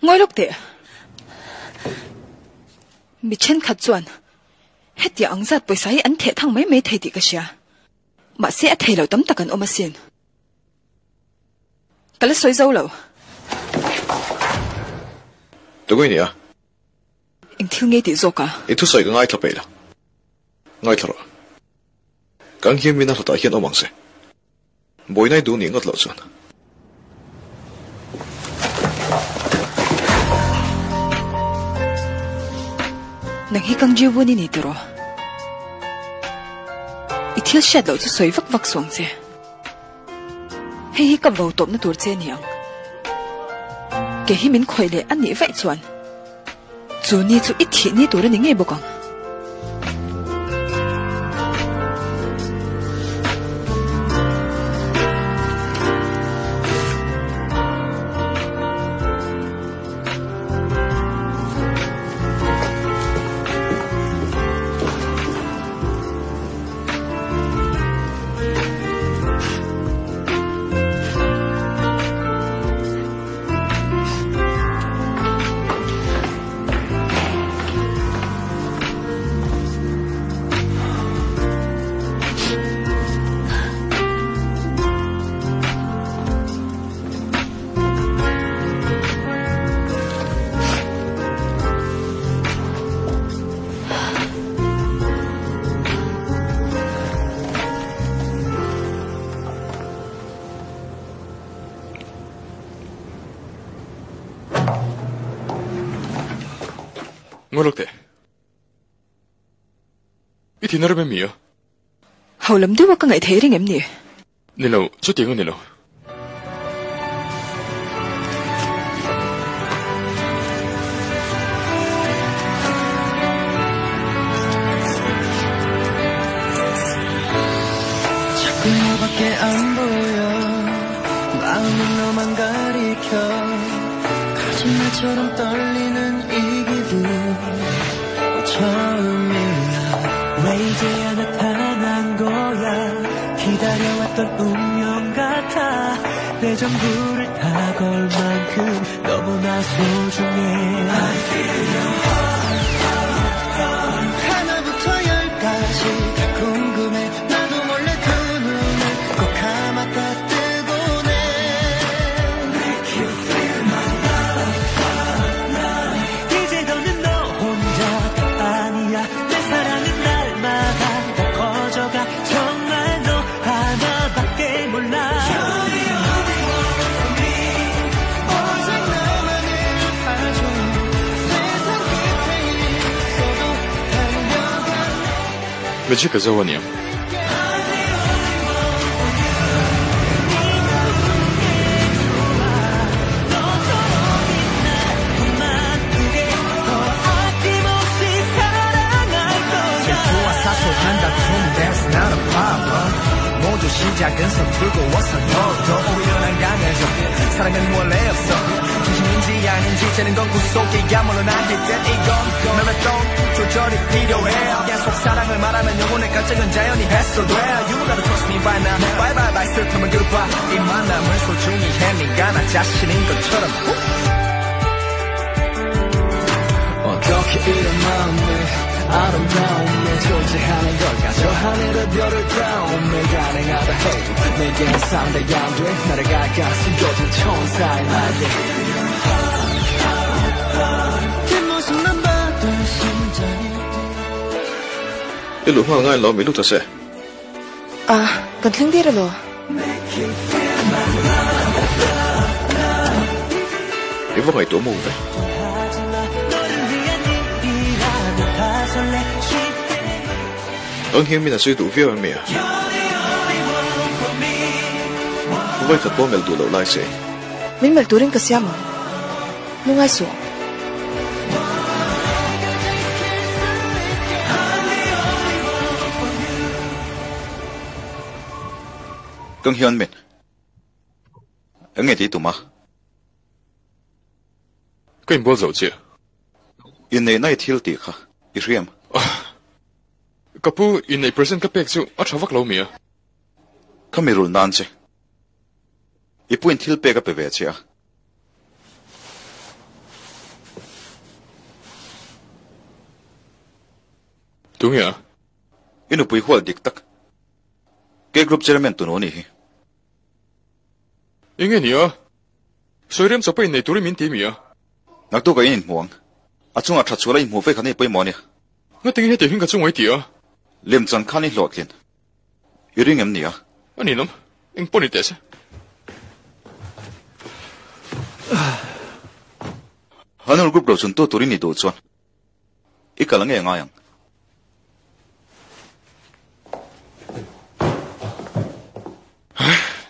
Ngawi lawk teh. Mi thenkhat chuan hetiang ang zat pawisa hi an theh thang mai mai thei tih ka hria. Mahse a thei lo tam tak an awm asin. Ka la sawi zo lo. Tunge nia? Eng thil ngei tih zawk a? I thusawi ka ngaithla peih lo. Ngaithla rawh. Kan hian mina hlatah hian awm ang se. Bawinai duh nih ngawt loh chuan. Nang hi Kang Ji-woon i ni tiraw? I thil hriat loh chu sawi vak vak suang che. Hei hi ka vo tawpna tur che a ni ang. Kei hi min khawih leh a nih vaih chuan chu ni chu i thih ni tur a ni ngei bawk ang. Ngawi lawk teh. I thin a rem em mi a? Ho lam deuha ka ngaih theih reng em ni? Ni lo, chutiang a ni lo. Magic a zo a niang. I luh nghal ngai lo mi lut ta se. A, kan thleng der elaw? I va ngaihtuah maw ve? Ang hian min a sawi duh viau em mi a? Vawikhat pawh melh duh loh lai se. Min melh turin ka siam ang. Lungai suh. Kang hian min eng nge tih tum a? Ka inbual zoh chiah. Inneihna i thil tih kha i hriam. Ka pu, inneih present ka pek chu a tha vak lo mi a? Ka mi rulh nan che. I puin thil pek a pe ve che a. Tunge a? I nupui hual dik tak. Ke group chairman tunu a nih hi. Enge ni a? Sawi rem chawpa innei turin min ti mi a? Naktuk ah in inhmu ang. A chungah that sual a inhmuh vek han ei pawimawh a nia. Ngatinge hetiang hian ka chungah i ti a? Lemchan khan i hlawhtlin. I ring em ni a? A ni lawm. Eng pawh ni teh se. Hanul group lo chuntu turin i duh chuan i kal ange ngai ang.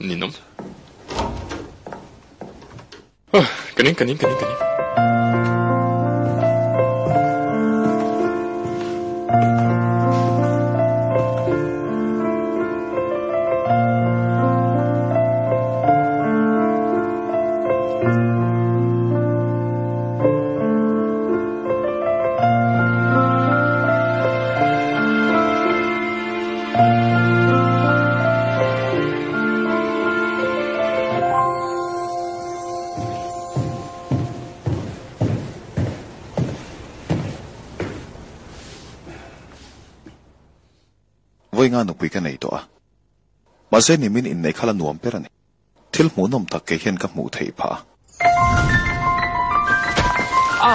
Ninawm. Ka ning, ka ning, ka ning, ka ning. Vawi nga nupui ka nei tawh a, mahse nimin inneih kha la nuam ber a ni. Thil hmuhnawm tak kei hian ka hmuh theih phah a.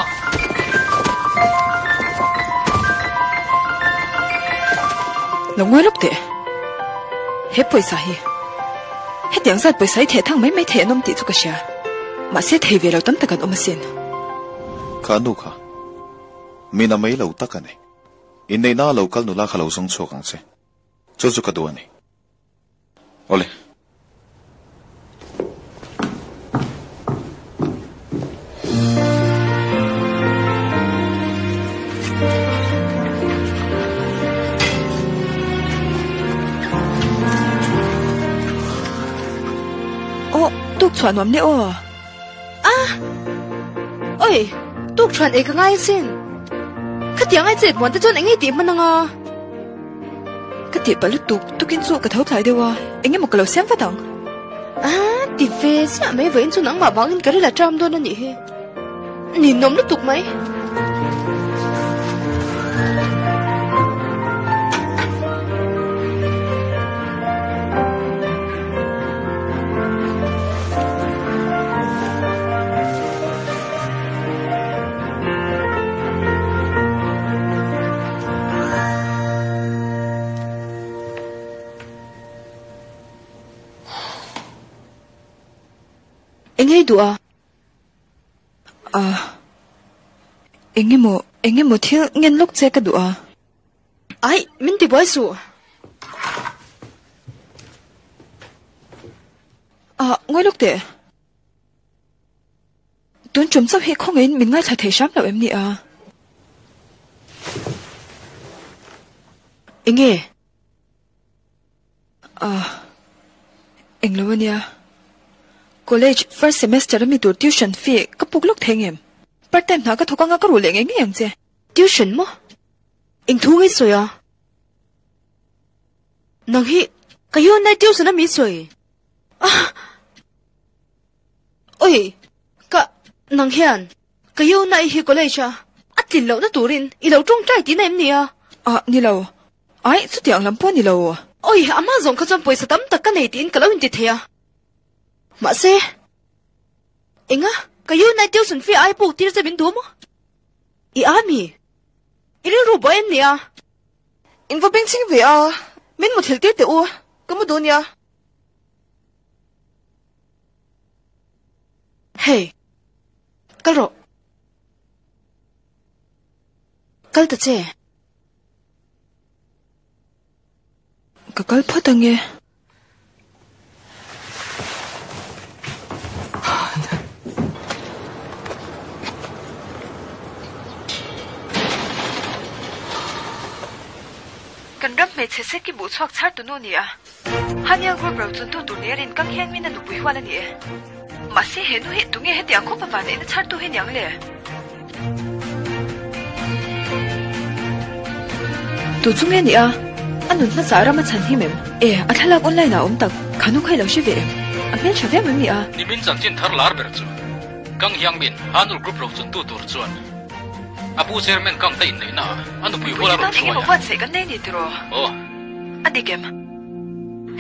Lo ngawi lawk teh. He pawisa hi hetiang zat pawisa hi theh thang mai mai thei an awm tih chu ka hria. Mahse thei ve lo tam tak an awm asin. Kha nu kha min a mai lo tak a ni. Inneihna a lo kal nula kha lo zawng chhuak ang che. Chu chu ka duh a ni. Awle. Aw, tuk chhuah nuam le aw. A! Oi, tuk chhuan ei ka ngai asin. Khatiang ai chet muan te chuan eng nge tih hman anga? Ka tih palh lutuk, tukin chu ka tho tlai deuh a, eng emaw ka lo siam vat ang. A, ti ve chiah mai vawiin chu nangmah vangin ka ril a ṭam dawn a nih hi. Ninawm lutuk mai. Eng ei duh a? A, eng emaw, eng emaw thil ngen lawk che ka duh a. Ai, min ti buai suh. A, ngawi lawk teh. Tun tum chauh hi khawngaihin min ngaithla thei hram lo em ni a? Enge? A, englo a nia. College first semester a mi tur tuition fee ka puk lawk thei ngem? Part time hna ka thawk anga ka ruh leh ngei ngei ang che. Tuition maw? Eng thu nge sawi a? Nang hi ka Hyundai tuition a mi sawi? Ah! Oi! Ka, nang hian ka Hyundai hi college a a tlin lohna turin i lo tawngtai tihna em ni a? Ah, ni lo. Ai, chutiang lam pawh ni lo. Oi, a hma zawng kha chuan pawisa tam tak ka nei tiin ka lo inti thei a. Mahse, enga, ka Hyundai tuition fee ai puk tir che min duh maw? I a mi? I rilru buai em ni a? In va bengchhing ve a, min muthilh tir teh u, ka mu duh nia. Hey, kal rawh. Kal ta che. Ka kal phawt ang e. Kan ram hmeichhe seki buh chhuak chhar tu nu nia. Haniel Group ro chuntu tur nia rin kang hian min a nupui hual a ni e. Mahse he nu hi tunge hetiang khawp a van neihna chhar tu hi niang le? Tu chu nge nia? A nun hmasa ram a chhan him em? E, a thlalak online ah a awm tak. Kha nu kha i lo hre ve em? A hmel tha viau em nia? Nimin chanchin thar lar ber chu Kang Hyang Min, Hanul Group ro chuntu tur chuan. A pu chairman Kang te inneihna ah a nupui hual a rawn hruai a. Engemaw buatsaih kan nei ni tiraw? Aw. A dik em?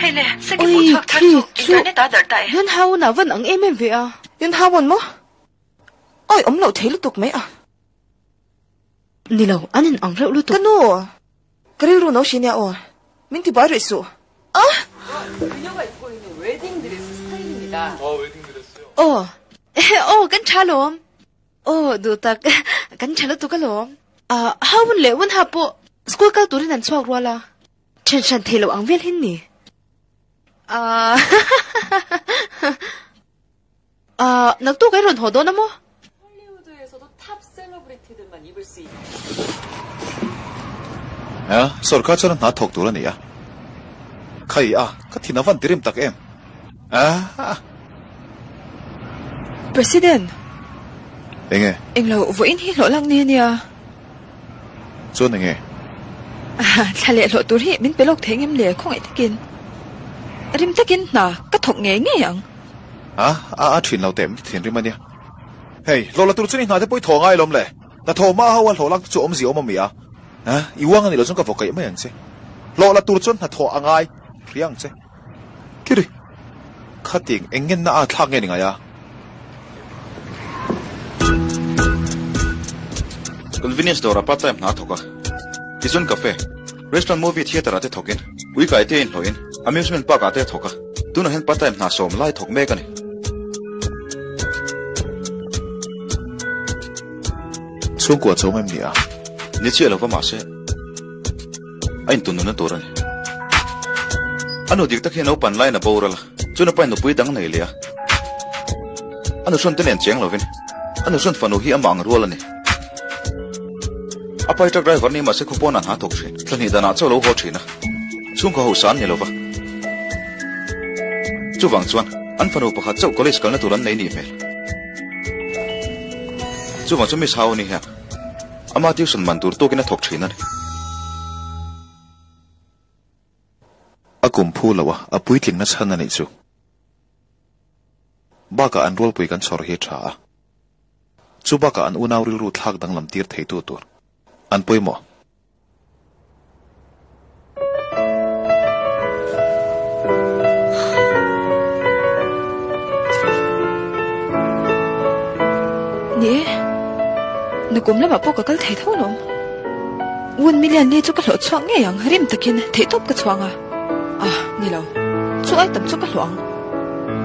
Hei le, Seki pawh chhuak thar chu internet ah darh ta e. Yun Hao na van ang em em ve a. Yun Hao on maw? Awi awm loh thei lutuk mai a. Ni lo, an in ang reuh lutuk. Ka nu! Ka rilru no hri nia aw. Min ti buai rih suh. Ah! Aw, aw kan tha lawm. Aw, duh tak, kan tha lutuk alawm. Ah, Hawun leh Wunha pawh school kal turin an chhuak rual a. Then hran thei lo ang vel hin ni. Ah, ah, naktuk a i rawn haw dawn a maw? A, sawrkar chuan a hna thawk tur a ni a. Khai a, ka thin a van tirim tak em. A. President. Enge? Englo, vawiin hi hlawh lak ni a nia. Chuan enge? Thla leh hlawh tur hi min pe lawk thei ngem le, khawngaih takin. Rim takin hna ka thawk ngei ngei ang. A, a, a thin lo teh, min ti thinrim a nia. Hei, hlawh la tur chuan i hna te pawh i thaw ngai lawm le. Hna thaw hma ho a hlawh lak te chu awmzia awm a mi a. A, i uang a nih loh chuan ka vaw kaih mai ang che. Hlawh la tur chuan hna thawh a ngai hria ang che. Kiri, khating eng ngenna a thlak nge ni ngai a? Convenience dawrah part time hna a thawk a, tichuan cafe, restaurant movie theatre ah te thawkin, ui kai te inhlawhin amusement park ah te a thawk a, tunah hian part time hna sawm lai thawk mek a ni. Chhungkua chawm em ni a? Ni chiah lova mahse a intun nunna tur a ni. A nu dik tak hian naupan laiin a boral a, chuan a pain nupui dang nei leh a. A nuhrawn te nen cheng lovin a nuhrawn fanu hi amah ang rual a ni. A pai truck driver ni mahse khawpawn ah hna thawk thin, thla hnih danah chaw lo haw thin a, chhungkaw hausa an ni lova. Chuvang chuan an fanu pakhat chauh college kalna tur an nei nih hmel. Chuvang chu Miss Hao ni hian ama tuition man tur tawkin a thawk thin a ni. A kum phu lo a, a puitling na chhan a nih chu. Bakah an rualpui kan chhawr hi a tha a. Chu bakah an unau rilru thlak danglam tir theitu tur an pawimawh. Ni e, nakum lamah pawh ka kal thei tho lawm. One million li chu ka hlawh chhuak ngei ang, rim takin theihtawp ka chhuang a. Ah, ni lo. Chu ai tam chu ka hlawh ang.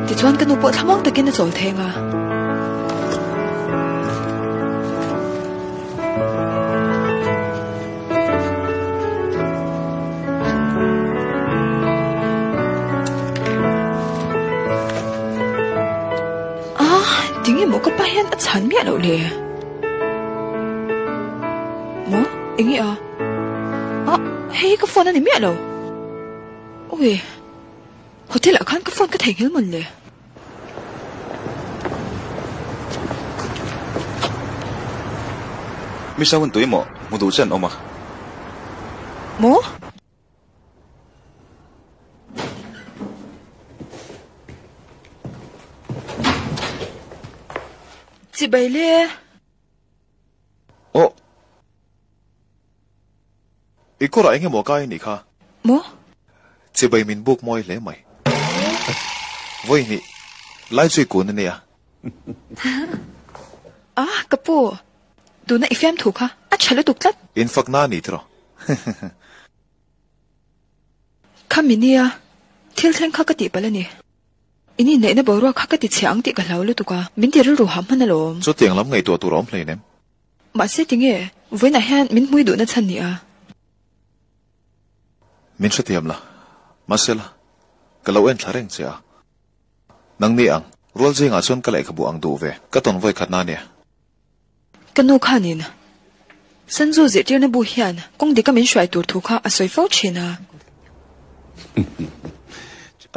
Tichuan ka nu pawh thlamuang takin a chawl theng a. Ah, tinge maw ka pa hian a chhan miah loh le? Maw, enge a? Ah, hei hi ka phone a ni miah lo. Ui, hotel ah khan ka phone ka theihnghilh mawn le. Misa hun tui maw hmu duh che an awm a? Maw? Chibai le. Aw. I kawrah eng emaw kai anih kha? Maw? Chibai min buk mawi hle mai. Vawi hnih lai chu i kun a nia. Ah, ka pu, tuna i fiam thu kha a tha lutuk tlat. In fakna a ni tiraw? Kha mi nia, thil thleng kha ka tih palh a ni. In inneihna boruak kha ka ti chhia ang tih ka hlau lutuk a, min ti rilru hah hman alawm. Chutiang lam ngaihtuah tur a awm hleinem. Mahse tinge, vawiinah hian min hmui duhna chhan ni a. Min hrethiam la, mahse la, ka lo en thla reng che a. Nang ni ang, rual zingah chuan ka lehkhabu ang duh ve, ka tawn vawi khatna ania. Ka nu khanin, Sanju zirtirna bu hian kawng dika min hruai tur thu kha a sawi fo thin a.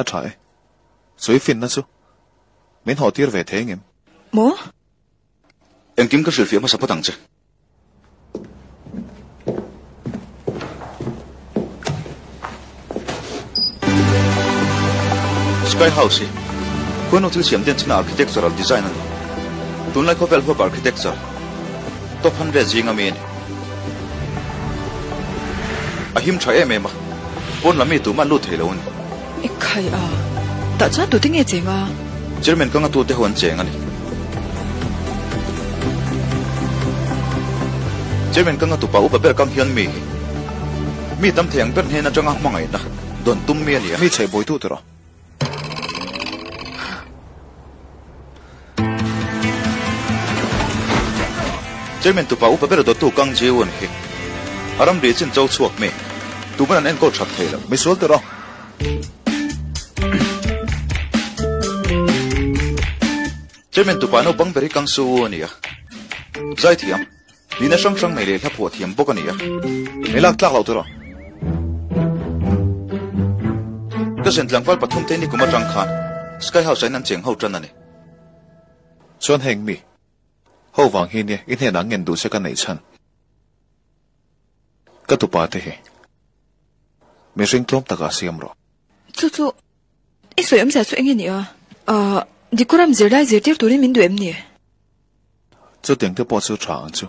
A tha e, sawi finna chu min haw tir ve thei engem? Maw? Engkim ka hrilhfiah hmasa phawt ang che. Sky House hi khuanu thil siam den china architectural design a ni. Tunlai khawvel huap architecture. Top 100 zinga mi a ni. A him tha em em a, pawn lam mi tumah an lut thei lo a ni. E khai a, tah chuan tute nge cheng a? Chairman ka ngatute ho an cheng a ni. Chairman ka ngatupa upa ber kang hian mi hi mi tam thei ang ber hnen atanga hmangaihna dawn tum mi a ni a. Mi chheih buaitu tawh rawh. Chairman tupa upa ber dawttu Kang Ji-won hi a ramri chin cho chhuak mi tuman an enkawl that thei lo. Misual tawh rawh. Chairman tupa naupang ber hi Kang Su-woo a ni a, zaithiam, nihna hrang hrang nei leh hla phuah thiam bawk a ni a. Mi lak tlak loh tawh rawh. Ka zen tlangval pathum te nikum atang khan Sky House ah in an cheng ho tan a ni. Chuan heng mi ho vang hi nia i hnenah ngen duh che ka neih chhan. Ka tupa te hi mihring tlawm takah siam rawh. Chu chu i sawi awmzia chu eng nge ni a? Ahh Dikuram zirlai zirtir turin min duh em ni? Chutiang te pawh chu tha ang chu.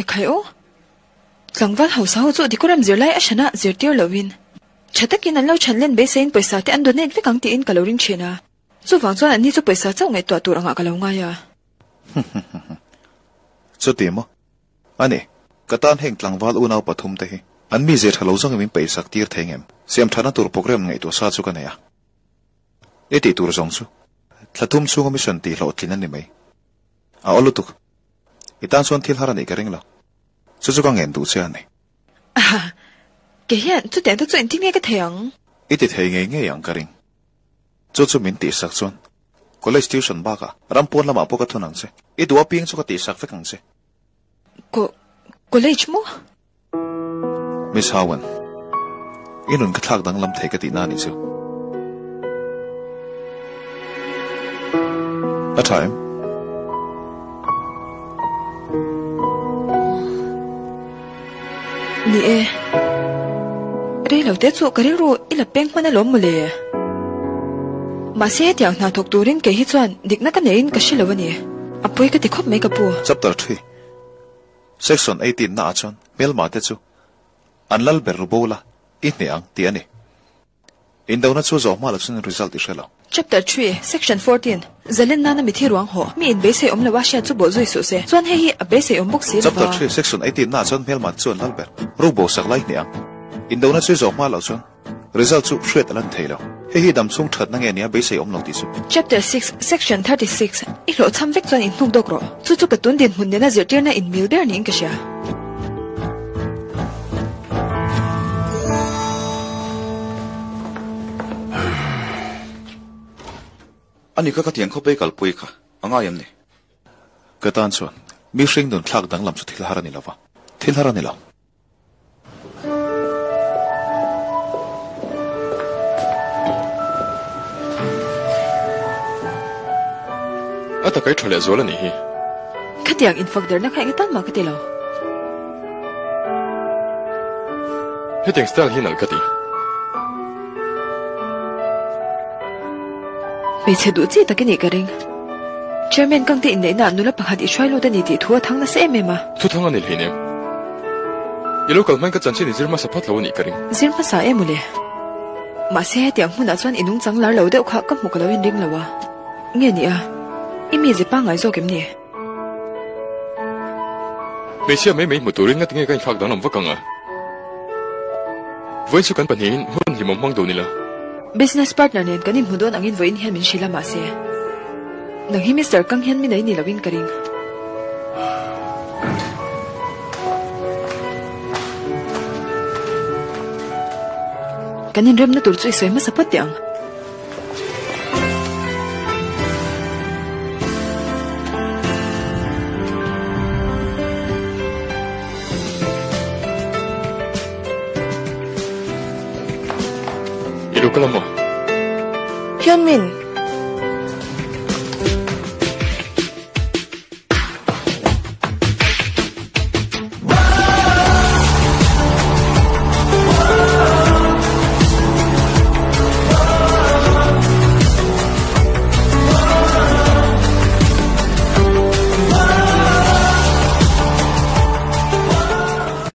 Ekhai aw. Tlangval hausa ho chu Dikuram zirlai a hranah zirtir loin tha takin an lo chhan len beiseiin pawisa te an donate vek ang tiin ka lo ring thin a. Chuvang chuan anni chu pawisa chauh ngaihtuah tur angah ka lo ngai a. Chuti maw? Ani, ka tan heng tlangval unau pathum te hi an mi zir tha lo zawngin min peisak tir thei ngem? Siam thana tur program ngaihtuah sa chu ka nei a. I tih tur zawng chu thla thum chhunga mission tih hlawhtlin a ni mai. A aw lutuk. I tan chuan thil har a nih ka ring lo. Chu chu ka ngen duh che a ni. Kei hian chutiang te chu engtin nge ka thei ang? I ti thei ngei ngei ang ka ring. Chu chu min tihsak chuan college tuition bakah ram pawn lamah pawh ka thun ang che. I duh apiang chu ka tihsak vek ang che. Ko, college maw? Miss Howen, i nun ka thlak danglam thei ka tihna a nih chu. A tha em? Ni e, rei lo te chu ka rilru i la peng hman alawm mawle. Mahse hetiang hna thawk turin kei hi chuan dikna ka neiin ka hre lo a ni. A pawi ka ti khawp mai ka pu. Chapter 3, Section 18 naah chuan hmelma te chu an lal ber ru bo la, i hneh ang tih a ni. Indona chu zawh hma lo chuan result i hre lo. Chapter 3, Section 14, Zalen nana mithi ruang haw, mi in beisei awm lo a hriat chu bawh zui suh se, chuan hei hi a beisei awm bawk si lo va. Chapter 3, Section 18 naah chuan hmelma chuan lal ber, ru bo sak lai hnih ang. Indona chu zawh hma lo chuan result chu hriat a lan thei lo. Hei hi damchhung thatna nge nia beisei awm lo tih chu. Chapter 6, Section 36, I hlawhchham vek chuan inhnuk dawk rawh. Chu chu ka tun dinhmun nena zirtirna inmil ber niin ka hria. Ani kha ka thiang khawp ei kalpui kha a ngai em ni? Ka tan chuan mihring nun thlak danglam chu thil har a ni lo va, thil har a ni lo. A takai tha leh zual a nih hi. Khatiang infak derna kha eng atan mah ka ti lo. Hetiang style hi nalh ka ti. Hmeichhe duh chi tak i nih ka ring. Chairman Kangte inneihna ah nula pakhat i hruai lut a ni tih thu a thang nasa em em a. Thuthang a ni hleinem. I lo kal hman ka chanchin i zir hmasa phat lo a nih ka ring. Zir hmasa em ule. Mahse hetiang hmunah chuan i nungchang lar lo deuh kha ka hmu ka lo inring lo a. Nge ni a? I mi ze pangngai zawk em ni? Hmeichhia mai mai hmu turin ngatinge ka inthlak danglam vak ang a? Vawiin chu kan pahnihin hun hlimawm hmang dun ila. Business partner nen kan inhmu dawn angin vawiin hian min hrilh a mahse nang hi Mister Kang hian mi nei ni loin ka ring. Kan inremna tur chu i sawi hmasa phawt teh ang. I lo kal a maw? Hyunmin.